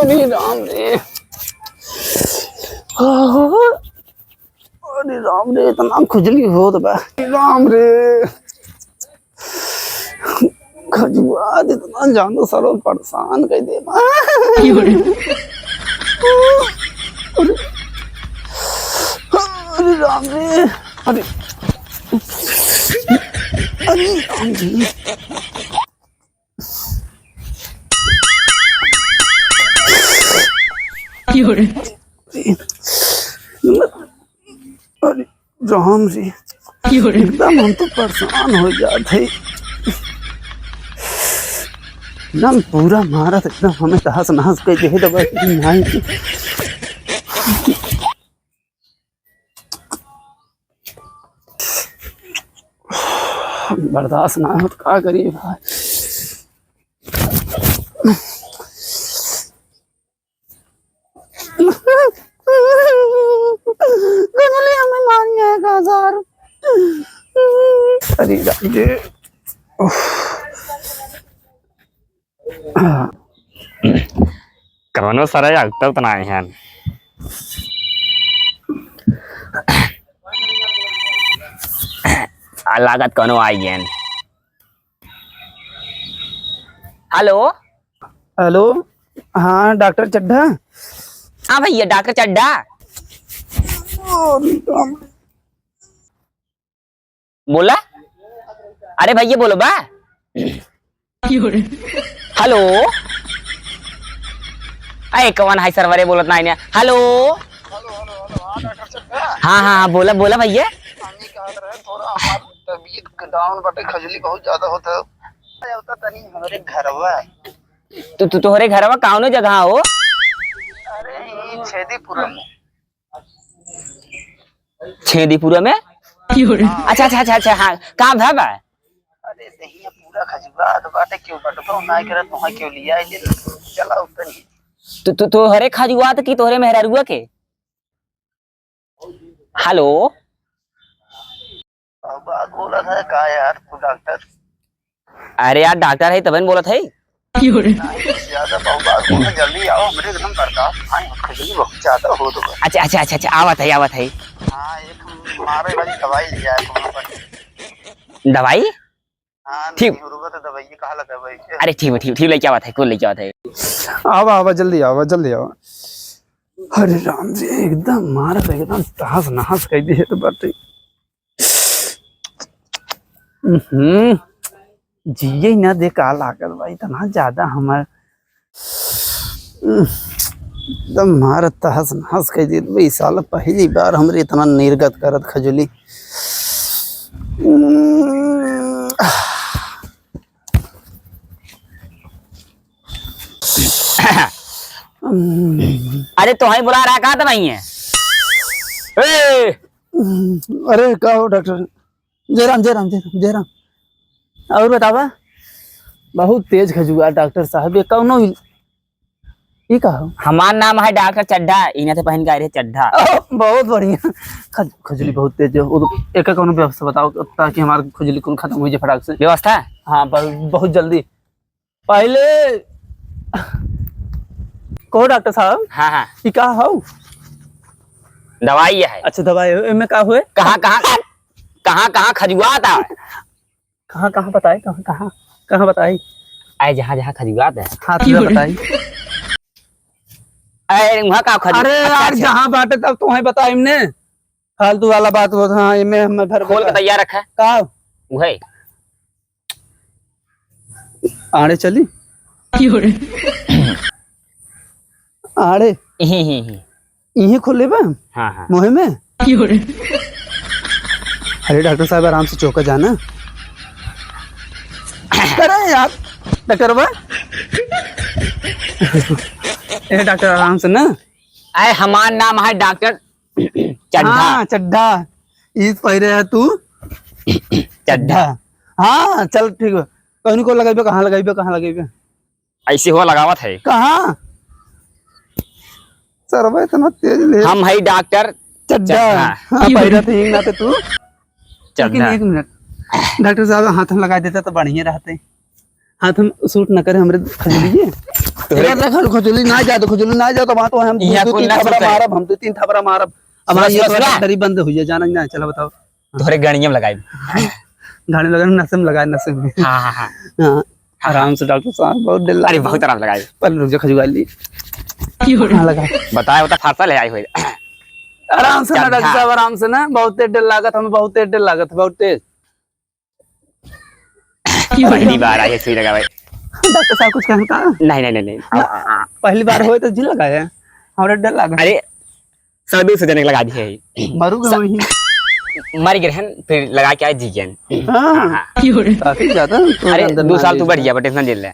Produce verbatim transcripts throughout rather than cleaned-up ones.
अरे राम रे। आह, अरे राम रे, इतना खुजली होत बा। अरे राम रे। खजुआत इतना जानो सारो परेशान कर दे बा। अरे, अरे राम रे। अरे, अरे राम रे। अरे राम रे, एकदम हम तो परेशान हो जात है। एकदम पूरा मारत, एकदम हमें तहस नहस कर दे दबा के। बर्दाश्त ना हो तो का करी भाई। गजले हमें मार गया का सर। अरे राम रे। कौनो सारे अगतत ना आए हैं। आ लागत कौनो आई गए। हेलो। हेलो। हाँ, डॉक्टर चड्ढा। हाँ भैया, डॉक्टर चड्ढा। बोला। अरे भैया, बोलो बा। हेलो। अरे कौन है सर्वरे बोलत ना आइने? हेलो। हाँ, हाँ, हाँ, बोला, बोला भैया। तबीयत डाउन बाटे, खजुली बहुत ज्यादा होता है। अरे, होता तनी हमरे घरवा। तू, तू, तोहरे घरवा कौनो जगह हो? अरे, ई छेदीपुरा में। छेदीपुरा में? अच्छा, अच्छा, अच्छा, अच्छा, हाँ, का भा बा? अरे, दहिया पूरा खजुआत बाटे, क्यों बटबो ना करत, वहाँ क्यों लिया आइले? चला उतनी। तू, तू, तोहरे खजुआत की तोहरे मेहरारुआ के? हेलो। बात बोला था का यार तू डॉक्टर? अरे यार, डॉक्टर है तबे न बोलत है। नहीं, ज्यादा बात बोला, जल्दी आओ, हमरे एकदम बर्दाश्त नहीं होत, खजुली बहुत ज्यादा हो तो। अच्छा, अच्छा, अच्छा, अच्छा, आवत है, आवत है। हाँ, एक मारे वाली दवाई ले आए तुम लोग। दवाई? हाँ, ठीक। नहीं, हुरुबा तो दवाई, ये कहा ला दवाई के? अरे ठीक बा, ठीक, ठीक, लेके आवत है, कुल लेके आवत है। आवा, आवा, जल्दी आवा, जल्दी आवा। अरे राम जी, एकदम मारत, एकदम तहस नहस कर दिए तो बाटे। हम्म, जिए ही ना दे का लागत बा, इतना ज्यादा हमार, एकदम मारत तहस नहस कर दिए बा। ई साला पहली बार हमरे इतना निर्गत करत खजुली। अरे, तोहई बुला रहा, कहाँ त नहीं है? ए! अरे, का हो डॉक्टर? जय राम, जय राम, जय राम, जय राम। और बतावा? बहुत तेज खजुआ डॉक्टर साहब, ये कौनो इल-, ई का हो? हमार नाम है डॉक्टर चड्ढा, इन्हें से पहन के आए रहे चड्ढा। ओह, बहुत बढ़िया। खज-, खजुली बहुत तेज है। वो तो एक एक कौनो व्यवस्था बताओ ताकि हमार खजुली कुल खत्म हो जाए फटाक से। व्यवस्था? हाँ, बहुत, बहुत जल्दी। पहले कहो डॉक्टर साहब। हाँ, हाँ। ई का हो? दवाई है। अच्छा, दवाई है। एमे का हुए? कहाँ, कहाँ, कहाँ, कहाँ खजुआत है? कहाँ, कहाँ बताई? कहाँ, कहाँ, कहाँ बताई? आए, जहाँ, जहाँ खजुआत है। हाथ में बताई। अरे, वहाँ का खजू-, अरे अच्छा, यार, अच्छा। जहाँ बाटे तब तोहे बताइम ने। फालतू वाला बात होत, हाँ, एमे हम भर खोल के देता। तैयार रखा। का? वही। आड़े चली? आड़े? इही, इही, इही। इही खोल लेबा? हाँ, हाँ। मोहे में? अरे डॉक्टर साहब, आराम से चौका जाना। अरे यार, डॉक्टर बा। ए डॉक्टर, आराम से ना। अरे, हमार नाम है डॉक्टर चड्ढा। हाँ, चड्ढा। ई पहिरे है तू? चड्ढा। हाँ, चल ठीक बा। कहनी को लगाइबे, कहाँ लगाइबे, कहाँ लगाइबे? ऐसे हुआ लगावत है। कहाँ? सरवा इतना तेज ले। हम है डॉक्टर चड्ढा। चड्ढा। हाँ, पहिरा थे, हिंग ना थे तू। चड्ढा। लेकिन एक मिनट, डॉक्टर साहब हाथ में लगा देता तो बढ़िया रहते। हाथ हम सूट न करे हमरे खजूली जी। तोहरे इधर देख, खजूली ना जाए तो, खजूली ना जाए तो वहाँ तो हम इहाँ दो, दो कुल तीन ना सूट थपरा करे। मारब, हम दो तीन थपरा मारब। अब सुना, हाँ, ये सुना, तो सुना। डरी बंद हुई है, जाना ही ना, चला बताओ। तोहरे गणियम लगाई। गाड़ी लगा, नस में लगा, नस में। हाँ, हाँ, हाँ। हाँ, हाँ। आराम से डॉक्टर साहब, बहुत डर लगा। अरे, बहुत आराम लगा। पहले रुक जा, खजूली। हाँ, लगा। बताए, वो तो फांसा ले आई हुई। आराम से ना, डॉक्टर साहब, आराम से ना, बहुत तेज डर लागत, हमें बहुत तेज डर लागत, बहुत तेज। पहली बार आई है सुई लगावे। डॉक्टर साहब कुछ कहन का? नहीं, नहीं, नहीं, नहीं। ना, आ, आ, आ। पहली बार होए तो जी लगाए। हमरा डर लगा। अरे, सब दूसरे जने के लगा दिए है। मरू गए स-, वही। मर गए हैं, फिर लगा के आए जी गए। हाँ। हाँ, हाँ। काफी ज्यादा तो अरे, अंदर दो ना साल ले तू बढ़ जाए। गया, but tension नहीं ले।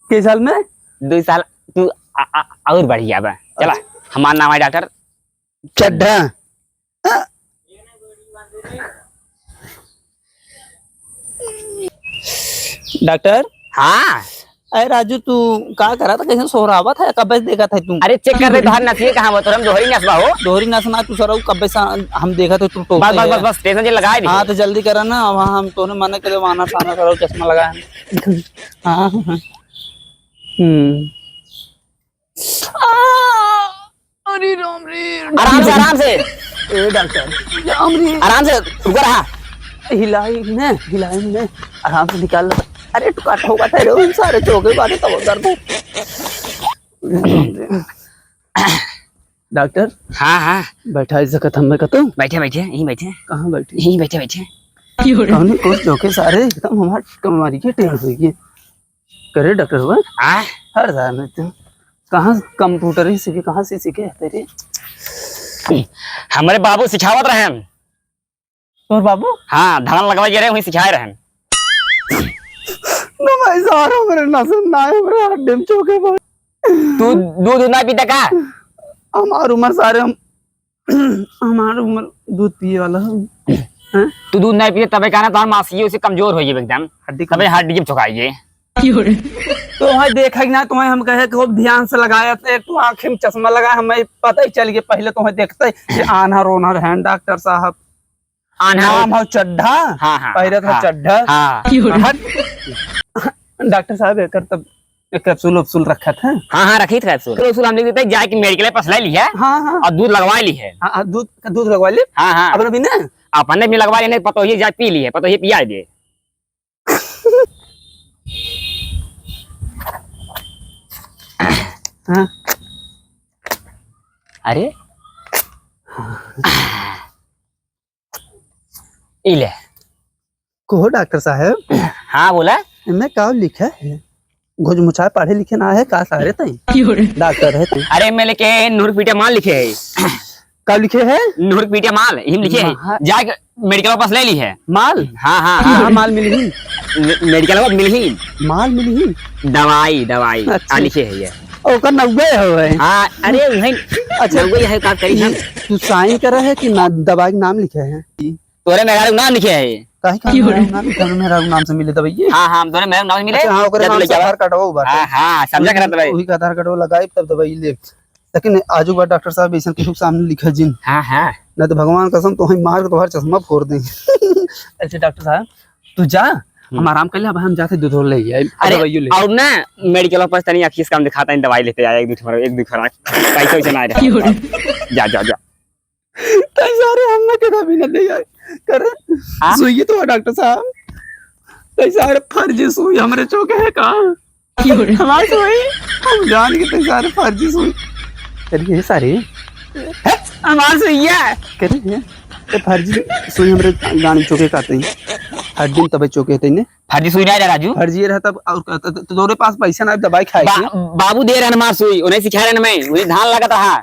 के साल में? दो साल तू आ, आ, और बढ़ जाबा। चला, अच्छा। हमार नाम है डॉक्टर चड्ढा। डॉक्टर? हाँ। अरे राजू, तू का करा था? कैसे सोहरावत है? कब्बे से देखा था तू? अरे, check कर रहे, तोहार नसिए कहाँ बा? तोर हम दोहरी नस बा हो। दोहरी नस ना, तू सरऊ कब्बे से हम देखा था, तू टोक बस, बस, बस, बस, tension जे लगाए दी। हाँ, तो जल्दी करा ना, वहाँ हम तोने मना करे, वहाँ ना सामने सरऊ चश्मा लगाए। हाँ, हाँ, हाँ। हम्म। आ, अरे राम रे। आराम से, आराम से। ए डॉक्टर, राम रे। आराम से, रुका रहा। हिलाई ने, हिलाई ने, आराम से निकाल ले। अरे, तू काट होगा तेरे, उन सारे चोके बाटे तब दर्द हो। डॉक्टर। हाँ, हाँ। बैठा इस जगह हमें कतो। बैठे, बैठे, यहीं बैठे। कहाँ बैठे? यहीं बैठे, बैठे। कौन कोर्स चोके सारे एकदम हमार कमवारी के टेढ़ हो गए। करे डॉक्टर हुआ? हाँ? हर जाने तू। कहाँ कंप्यूटर ही सीखे, कहाँ से सीखे है तेरे? हमरे बाबू सिखावत रहन। तोर बाबू? हाँ, धान लगवा के रहे, वहीं सिखाए रहन। ना भाई साहब, हमरे नस ना है, हमरे हड्डी में चोके भाई। तू दूध ना पीता का? हमार उम्र सारे हम हमार उम्र दूध पिए वाला है। हैं? तू दूध नहीं पिए, तबे कहना तोहार मांसपेशियों से कमजोर हो गई एकदम। हड्डी तबे कमजोर। हड्डी में चुकाई है। तो वहाँ देखा कि ना, तुम्हें हम कहे खूब ध्यान से लगाया, तो एक तो आँखें में चश्मा लगा, हमें पता ही चल गया, पहले तुम्हें देखते ही कि आन्हर ओन्हर हैं डॉक्टर साहब। आन्हर नाम हो चड्ढा, हाँ, हाँ, पहले तो हाँ, चड्ढा। हाँ। हट। डॉक्टर साहब, एकर तब एक capsule वैप्सूल रखत है? हाँ, हाँ, रखी था capsule। Capsule हम लिख देते हैं, जाके medical पास ले ली है। हाँ, हाँ। और दूध लगवा ली है। हाँ, हाँ, दूध, दूध लगवा ली? हाँ, हाँ। अब अभी ना? अपने भी लगवा लेने, पतोहिए जाके पी ली है, पतोहिए पिया दे। हाँ। अरे? हाँ। ई ले। कहो डॉक्टर साहब। हाँ, बोला। इनमें का लिखा है? घुझमुछा पढ़े लिखे ना है का सारे तई? क्यों रे? डॉक्टर है तई। अरे, मैं लिखे है नूर पीटे माल लिखे है। का लिखे है? नूर पीटे माल, हिम लिखे है। महा- जाके medical पास ले ली है। माल? हाँ, हाँ, हाँ। कहाँ माल मिली? मे-, medical में मिली। माल मिली? दवाई, दवाई। अच्छा। आ लिखे है ये। ओकर नब्बे हो है। हाँ, अरे, वही अच्छा। नब्बे है, का करी हम? तू sign करे है कि ना, दवाई के नाम लिखे है? तोरे मेहरारू नाम लिखे है। काहे का क्यों रे? मेहरारू नाम लिखे? मेहरारू नाम से मिले दवाई ये? हाँ, हाँ, तोरे मेहरारू नाम से मिले। अच्छा, हाँ, ओकरे जब नाम ले से जावा। आधार कार्ड हो बाटे। हाँ, हाँ, समझा करत भाई। वही का आधार कार्ड लगाई तब दवाई ले। लेकिन आजू बार डॉक्टर साहब ऐसन केहू के सामने लिखे जिन। हाँ, हाँ। नहीं तो भगवान कसम तोहे मार के तोहार चश्मा फोड़ दे। अच्छा डॉक्टर साहब, तू जा, हम्म। हम आराम कर ले, अब हम जाते दूध और ले आए। अरे, दवाइयों ले। और ना, medical पर तनी अखिस काम दिखाता है, दवाई लेते आए, एक दो ठो, एक दो ठो, पैसा वैसा ना आ रहा। क्यों रे? जा, जा, जा। तै सारे हम ना कदा भी ना दे यार। करे? हाँ? सुइये तो है डॉक्टर साहब। तै सारे फर्जी सुई हमरे चोके है का? क्यों रे? हमार सुई? हम जान के तै सारे फर्जी सुई। करे ये सारे? है? हमार सुइया। करे ये? ये फर्जी सुई हमरे गान चोके काते हैं। हर दिन तबे चोके थे ने। फर्जी सुई ना रहा राजू। फर्जी रहा तब और का, तो, तो तोरे पास पैसा ना दवाई खाए बा-, के। बाबू दे रहन हमार सुई, उन्हें सिखा रहन मैं, उन्हें धान लागत रहा।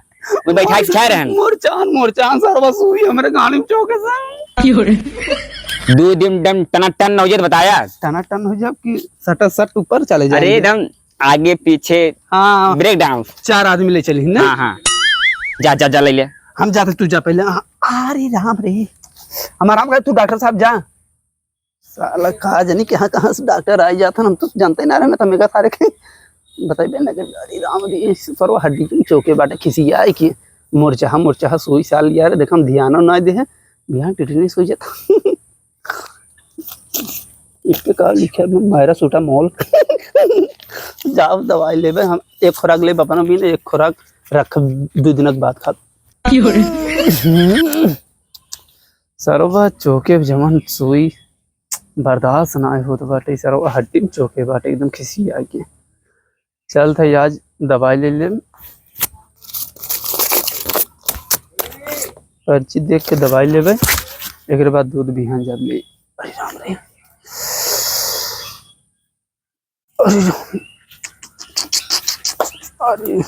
मैं बैठा के सिखाए रहन। मोर चान, मोर चान, सरवा सुई हमरे गाड़ी में चौके से। क्यों रे? दो दिन डम टना टन हो जाए तो बताया। टना टन हो जाए कि सटा सट ऊपर चले जाए। अरे एकदम आगे पीछे हाँ। Break dance। चार आदमी ले चली ना? हाँ, हाँ। जा, जा, जा, ले ले। हम जाते, तू जा पहले। हाँ, अरे राम रे। हम आराम कर, तू डॉक्टर साहब जा। साला का जानी कहाँ कहाँ से डॉक्टर आई जात हन, हम तो जानते ना रहे, ना तो मेगा सारे के बताइबे ना कर। अरे राम रे, सरवा हड्डी के चौके बाटे खिसियाए के मोरचाहा मोरचाहा सोई साल यार, देख हम ध्यानो ना दे, बिहान टिटनेस हो जाता। इस पे का लिखे बा, मेरा सूटा मोल। जाओ दवाई लेबे, हम एक खुराक लेब अपना भी, एक खुराक रख, दो दिन के बाद खा। सरवा चोके जवन सुई बर्दाश्त ना होत बाटे, सरवा हड्डी में चोके बाटे, एकदम खिसिया के। चलत है आज दवाई ले लेब, पर्ची देख के दवाई लेबे, एकरे बाद दूध बिहान जब ले। अरे राम रे, अरे राम, अरे।